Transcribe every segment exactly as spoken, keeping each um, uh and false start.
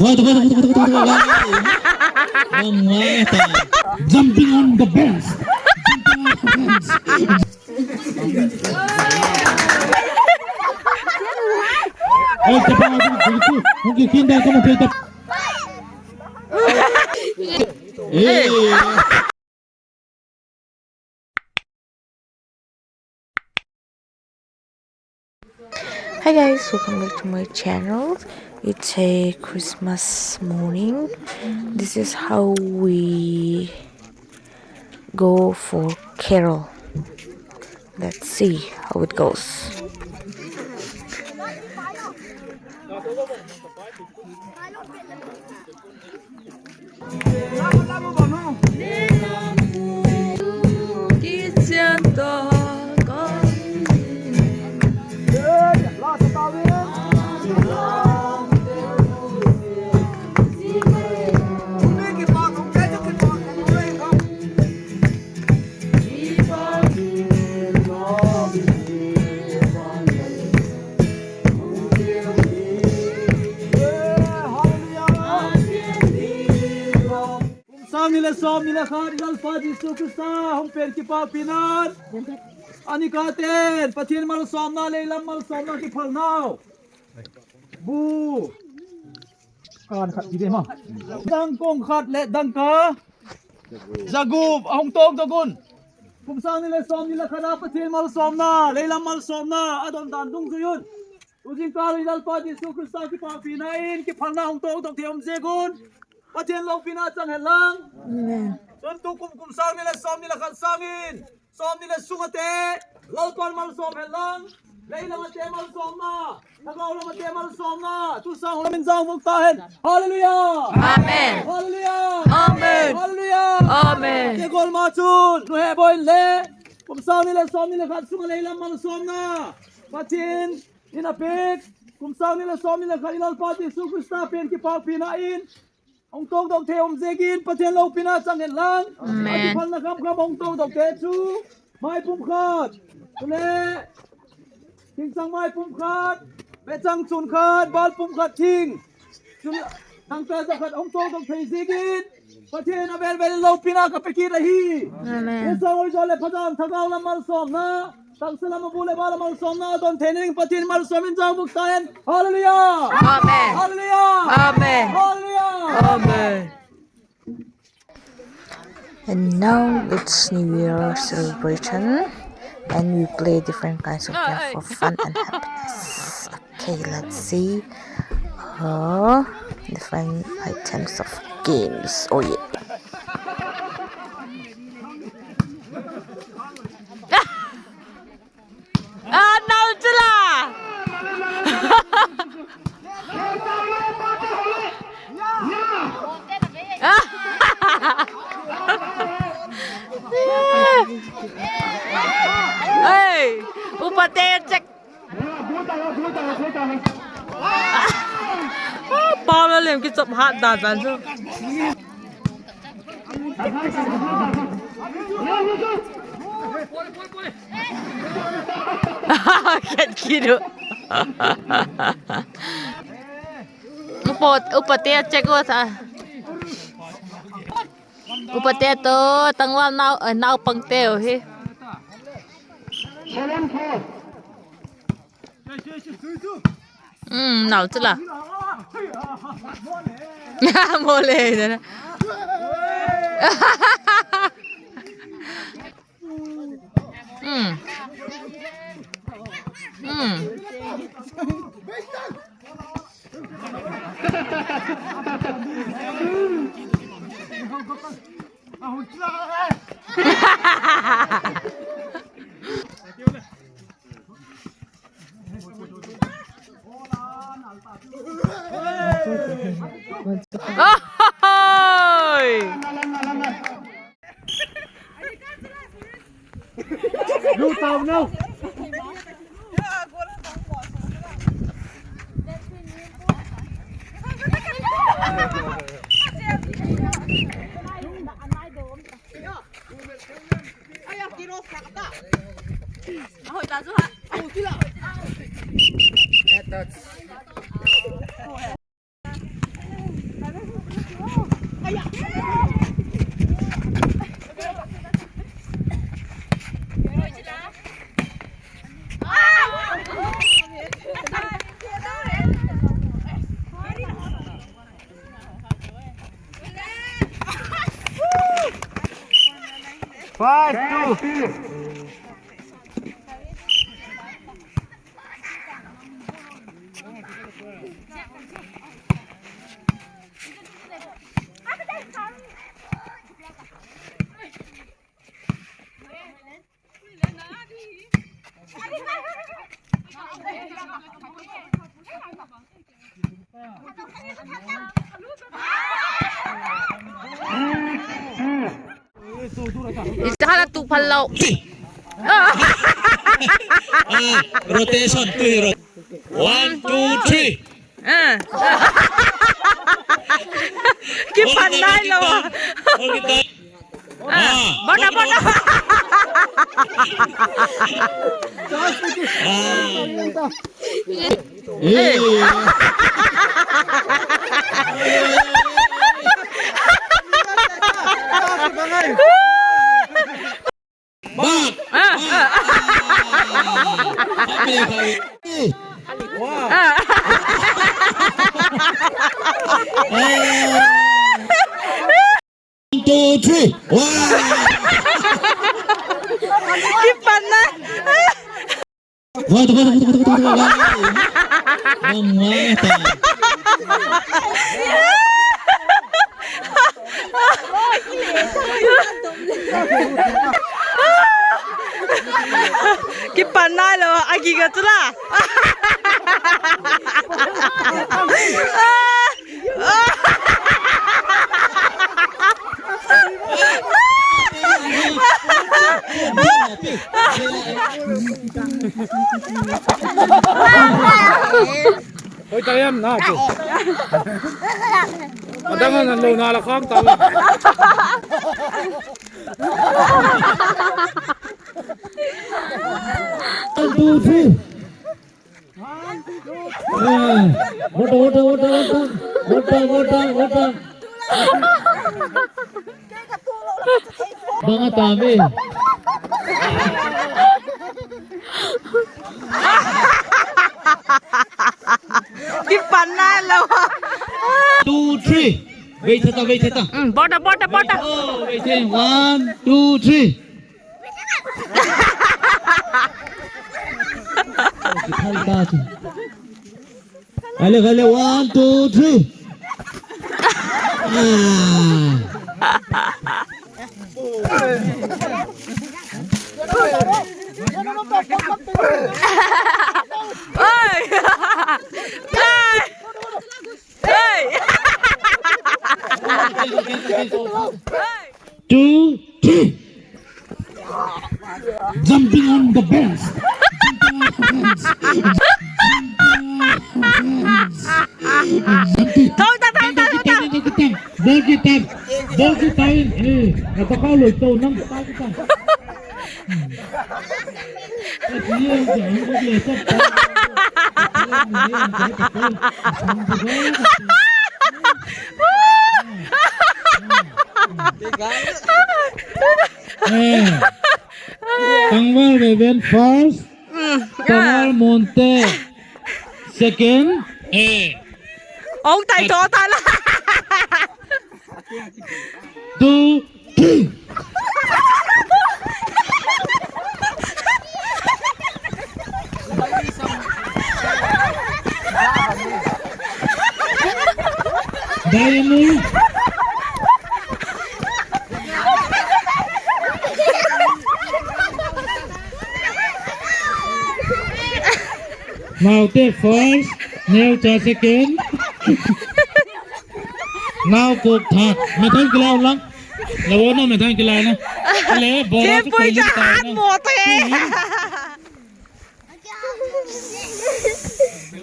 Jumping on the bench. Jumping on the bench. Ei, tapa, hung kikin da ka ma thei ta. Ei. Hi guys, welcome back to my channel. It's a Christmas morning. This is how we go for carol. Let's see how it goes. Kum sâng ni leh sawmni leh khat i Lalpa Jesu Khrista hung pen kipâkpina'n, a nikate'n Pathian malsawmna, lei lam malsawmna kiphalnau bu kan khat ti de ma, dang kong khat leh dangka za gup a hung tawkdok un. Kum sâng ni leh sawmni leh khat a Pathian malsawmna, lei lam malsawmna a don dan dungzui un. Tu zingkal i Lalpa Jesu Khrista kipâkpina in kiphalna hung tawkdok thei um ziak un Pathian lopina chang hen lang. Chun tu kum, kum sâng ni leh sawmni leh khat sâng in sawmni leh sung ate Lalpa'n malsawm hen lang. Lei lam ate malsawmna, thagau lam ate malsawmna tu sâng hun min zang vuk ta hen. Halleluia. Amen. Halleluia. Amen. Halleluia. Amen. Ti gual ma chun nu he boi le, kum sâng ni leh sawmni leh khat sung a lei lam malsawmna Pathian in a piak, kum sâng ni leh sawmni leh khat i Lalpa Jesu Khrista pen kipâkpina in hung tawkdok thei um ziakin Pathian lopina chang hen lang. A kiphalna khamkham hung tawkdokte chu mai pum khat, chule thingchang mai pum khat, bechang chun khat, bâl pum khat thing, chun dangka za khat hung tawkdok thei ziakin Pathian a vel vel in lopina ka pe kit ahi. Esau oi zaw leh phajan thagau lam malsawmna, tangsa lam a bu leh bâl a malsawmna a don theina ding Pathian malsawm in zang vuk ta hen. Halleluia. Halleluia. Amen. Halleluia. Amen. And now it's New Year celebration, and we play different kinds of games for fun and happiness. Okay, let's see. Uh, different items of games. Oh yeah. A nal chu la. Ei, upate check. Pau la lem kichop hat dan dan chu. Khet kit u. Upa, upate check u sa. Upate to, tangval nau, eh, naupangte u hi. Um, nau chu la. Mole na. Um. Um. Oi! Lu tau nau. Five, two. Isa hala tu phal lo. Ah, rotation, tu hi ro-, one, two, three. Ah. Kipan nai lo. All the time. Ah, bota, bota. Ah. Eh. Bak. Ah, ah. Ah. Ah. One, two, three. Wow. Kipan na. Bota, bota, bota, bota, bota, bota. Bang, bang, bang. Kipan nai lo, a gik a chu la. Hoi ta em na chu. A dang an lo na la khang ta. One, two, three. Ah, water, water, water, water. Water, water, water. Bang a tam e. Kipan nai lo. Two, three. Wait, theta, wait, theta. Mm, bota, bota, bota. Oh, wait, one, two, three. Ale, ale, one, two, three. Ah. Oi! Oi! Oi! Two, three. Jumping on the bench. Jumping on the bench. Jumping on the bench. Jumping. Thau ta, thau ta, thau ta. Ball kitan, ball kitan. Ball kitan. Eh, na ta kau lo to, nang ta kitan. Eh, Tangval Reven first, mm, Tangval Monte second. Eh. Ong tai to ta la. Two, three. Diamond. Naute first, Neucha second. Nau kok thak, methang kilau lang. Lawo na methang kilau na. Ale, bora tu koi ta na.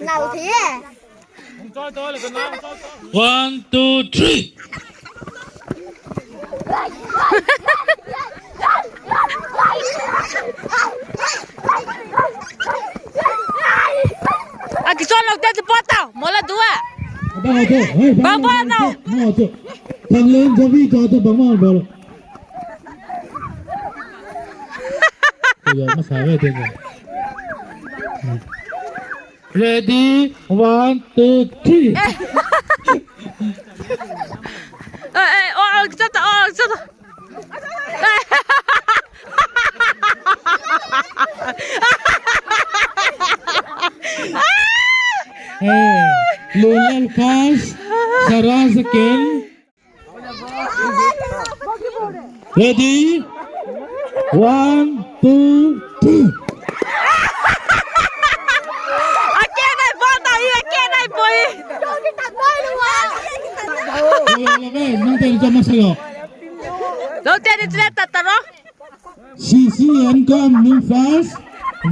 Nau the. One, two, three. A kichon lo te ti pota, mola dua. Bang, bang, bang, bang, bang. Thang len jawi ka te bang, bang, bang. Ko ya masa ve te ko. Ready, one, two, three. Eh, eh, oh, oh, kichon ta, oh, kichon ta. Ready? One, two, three. A ke nai bawlta hi, a ke nai pui. Nang te ni cha masa lo. Lo te ni cha ta ta ro. C C and Kam in first.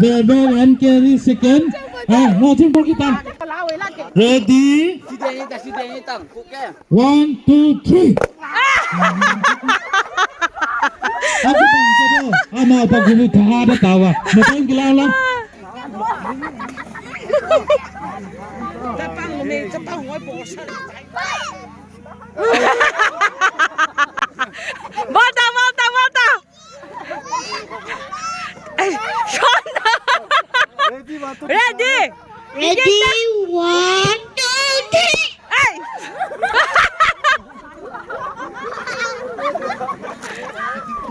Bebe and Kerry second. Ah, no, team ball kita. Ready? One, two, three. Ama pa gulu tha da tawa. Mo tang kila la. Bawlta, bawlta, bawlta. Ei, Sean. Ready? Ready, one, two, three. Ei.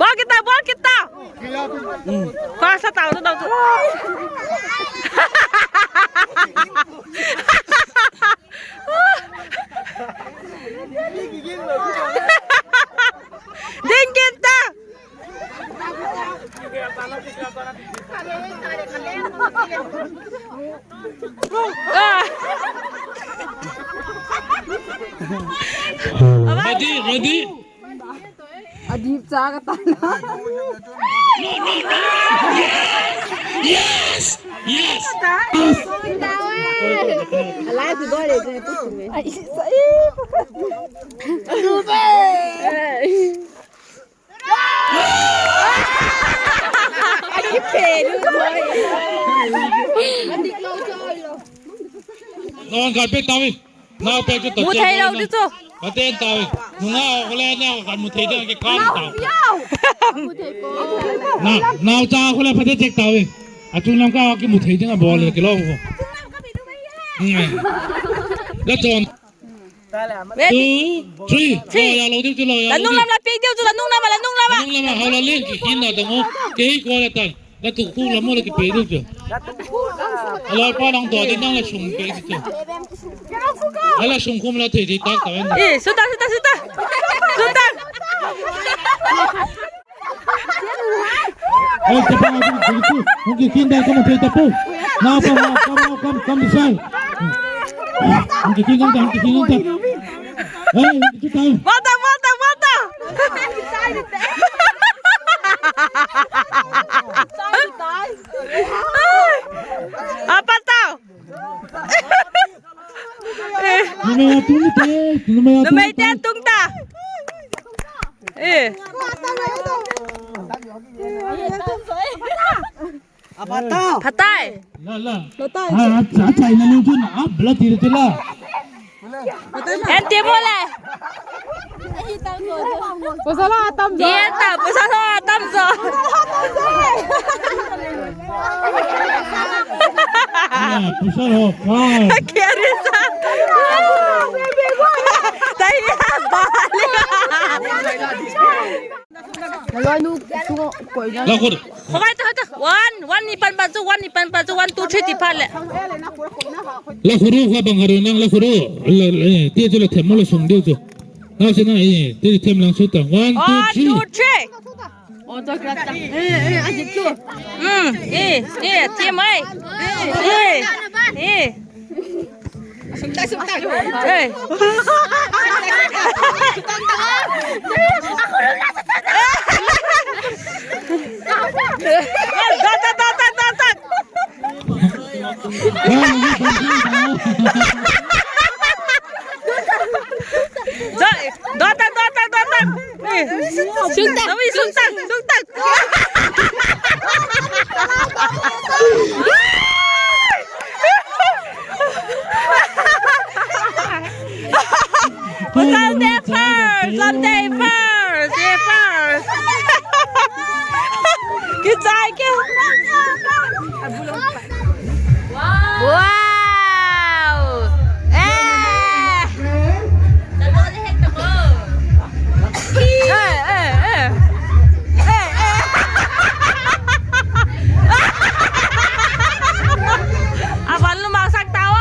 Bawlkit ta, bawlkit ta. Pass la tau, tau, tau. Ding kit ta. Ah. Ready, ready. A dip cha ka ta. Yes! Yes! Yes! Yes! Nang khat pe tau in. Nau pe chu ta mu thei lo di chu. Ka ten tau in. Nungau ka le nau khat mu thei ding a kikâl tau. Na, nau cha khu le pha te check tau in. A chung lam ka ki mu thei ding a bawl le kilo khu. La chon. Ready? Two, three. Three. Lo ya lo diu chu, lo ya lo diu. La nung lam la pe diu chu, la nung lam, la nung lam. La nung lam, hau la leng ki khin na dang u. Ke hi ko la tan. La tu khu la mo la ki pe diu chu. A loi pa nang to ding nang la sung pe diu chu. A la sung khum la thei thei tak ta en. Eh, suta, suta, suta. Suta. Ei, chapa, hung ki khin dan ka mu thei ta pu. Nau pa, nau pa, nau kam, kam di sai. Hung ki khin dan, hung ki khin dan. Ei, hung ki khin dan. Bawlta, bawlta, bawlta. A pa tau. Numei a tung te, numei a tung te. Numei te tung ta. Eh. Phatai. La, la. Phatai. A, a, a chai na lu chun a bla ti ti la. En ti mo le. Pasal a tam zo. Dia ta, pasal a tam zo. Ah, pasal ho, kai. Kiri sa. Tai ya ba le. La khut. Khawai ta, ta. One, one ni pan pan chu, one ni pan pan chu, one, two, three ti phat le. La khut u kha bang haru nang la khut u. La, eh, ti chu la them mo la sung diu chu. Nau se na, eh, ti them lang su ta. One, two, three. One, two, three. Oh, to kra ta. Eh, eh, a jik chu. Hmm, eh, eh, ti mai. Eh, eh. Sumta, sumta. Hey. Dot, dot, dot, dot, dot. Dot, dot, dot, dot, dot. Hey. Sumta. Sumta, sumta. Sunday first, Sunday first, yeah, first. Kichai ke. Wow. Eh. Eh, eh, eh. Eh, eh. A van lu mang sak ta o.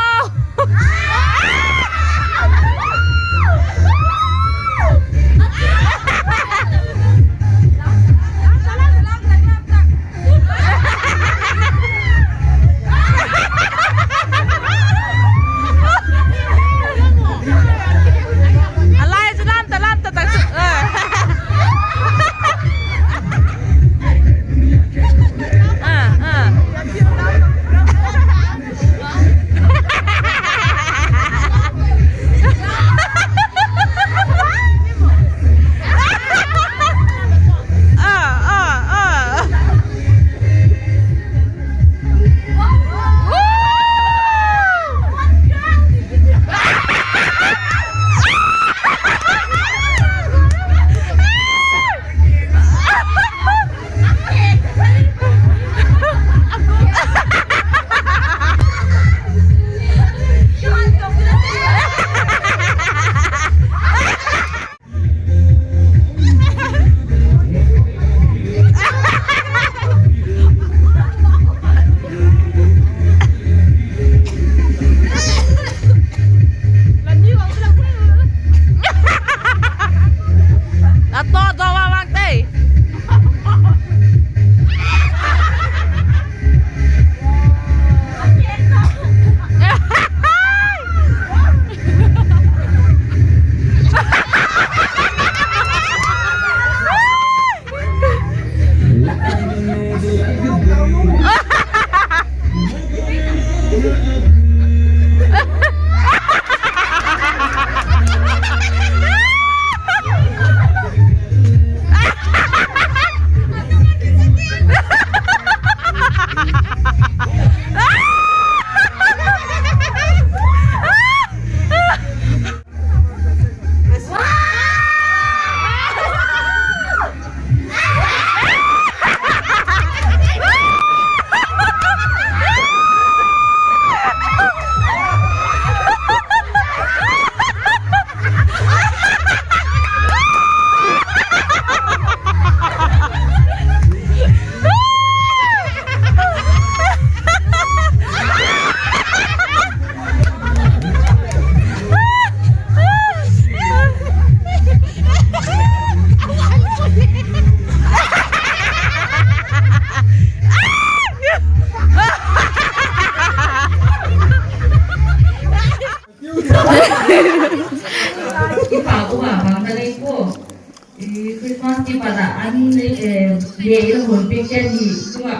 Kipat ah an, eh, le i la hun piak ken hi tua.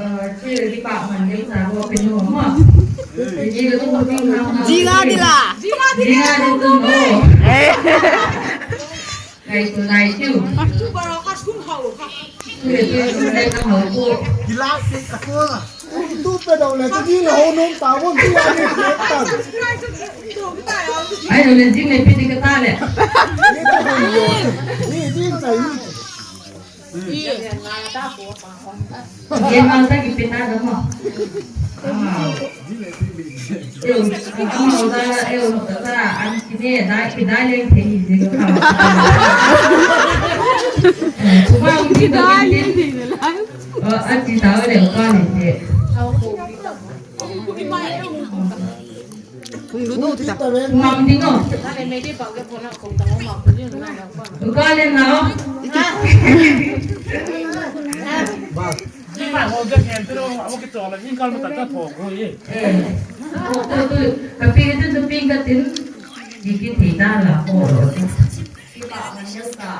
Eh, thil kipak man le sa bo pe nu ma. Ni ka tu ting na ma. Jinga dila. Jinga dila tu mo. Eh. Ngai tu ngai tiu. Ka sum hau kha. Tu le tu le ka hau ko. Dila ke ka ko la. Tu pe dau le tu ding le ho nom ta bon tu a ni pe tan. Ai lo le ding le pe di ka ta le. Ni ta hau yo. Ni ding ta ni. Ye ma ta ki pe ta da ma. Ama. Eu, ama da, eu, ta, an ki ne da, ki da le te ni de ka. Kuma ki da le te ni la. A ti ta le ka ni te. Hung du du ta. Ngam ding o. Ka le na. Ba. Ba, o de hen te lo, a mo ki to la, in kal ma ta ta tho ko ye. Eh. Ka pi tu tu pi ka tin. Ki ki thei ta la ko lo. Ki ba man ya sa.